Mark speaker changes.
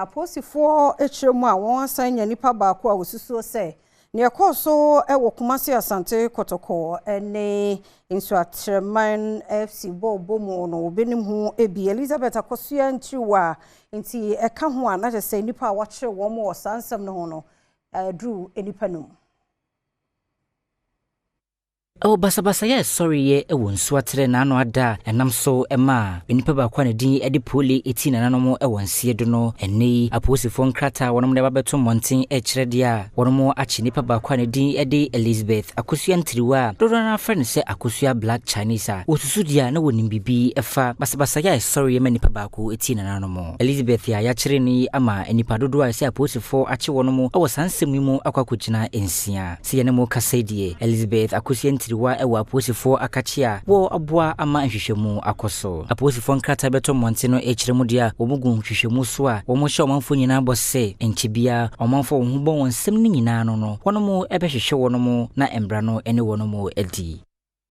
Speaker 1: Na apolisifoɔ kyerɛ mu a wɔasan anya nipa baako a wɔsusuo sɛ nea ɛkɔɔ so wɔ Kumasi Asante Kɔtɔkɔ ne Nsoatreman FC bɔɔlbɔ mu no, wɔbɛnim ho bi. Elizabeth Akosua Ntriwa nti ɛka ho a na kyerɛ sɛ nnipa a wɔakyere wɔn wɔ saa nsɛm no ho no aduru nnipa no mu.
Speaker 2: Ɛwɔ basabasayɛ a ɛsɔreeɛ wɔ nsuaterɛ n'ano ada a ɛnam so maa onipa baako a ne din de Pole tii nananom wɔ nseɛ do no. Ɛnnɛ yi, apolisifoɔ nkrataa a wɔnom de aba abɛto mmɔnten rekyerɛ deɛ a wɔnom akye nipa baako a ne din de Elizabeth Akosua Ntiriwa a dodoɔ no ara frɛ no sɛ Akosua Black Chinese a wɔsusu deɛ a na wɔnim biribi fa basabasayɛ a ɛsɔreeɛ ma nipa baako tii nananom. Elizabeth a yɛakyere no yi ama nnipa dodoɔ a ɛsɛ apolisifoɔ akye wɔnom wɔ saa nsɛm yi mu akɔ akɔgyina nsia. Sɛ yɛne mo rekasa yi deɛ, Elizabeth Akosua Ntiriwa wɔ apolisifoɔ akakye a wɔaboa ama nhwehwɛmu akɔ so. Apolisifoɔ nkrataa bɛtɔ mmɔnten no rekyerɛ mu deɛ a wɔgu nhwehwɛmu so a wɔhyɛ ɔmanfoɔ nyinaa bɔ sɛ nkyɛ biara ɔmanfoɔ a wɔn ho bɔ wɔn nsɛm no nyinaa ano no, wɔnom bɛhwehwɛ wɔnom na mmara no ne wɔnom adi.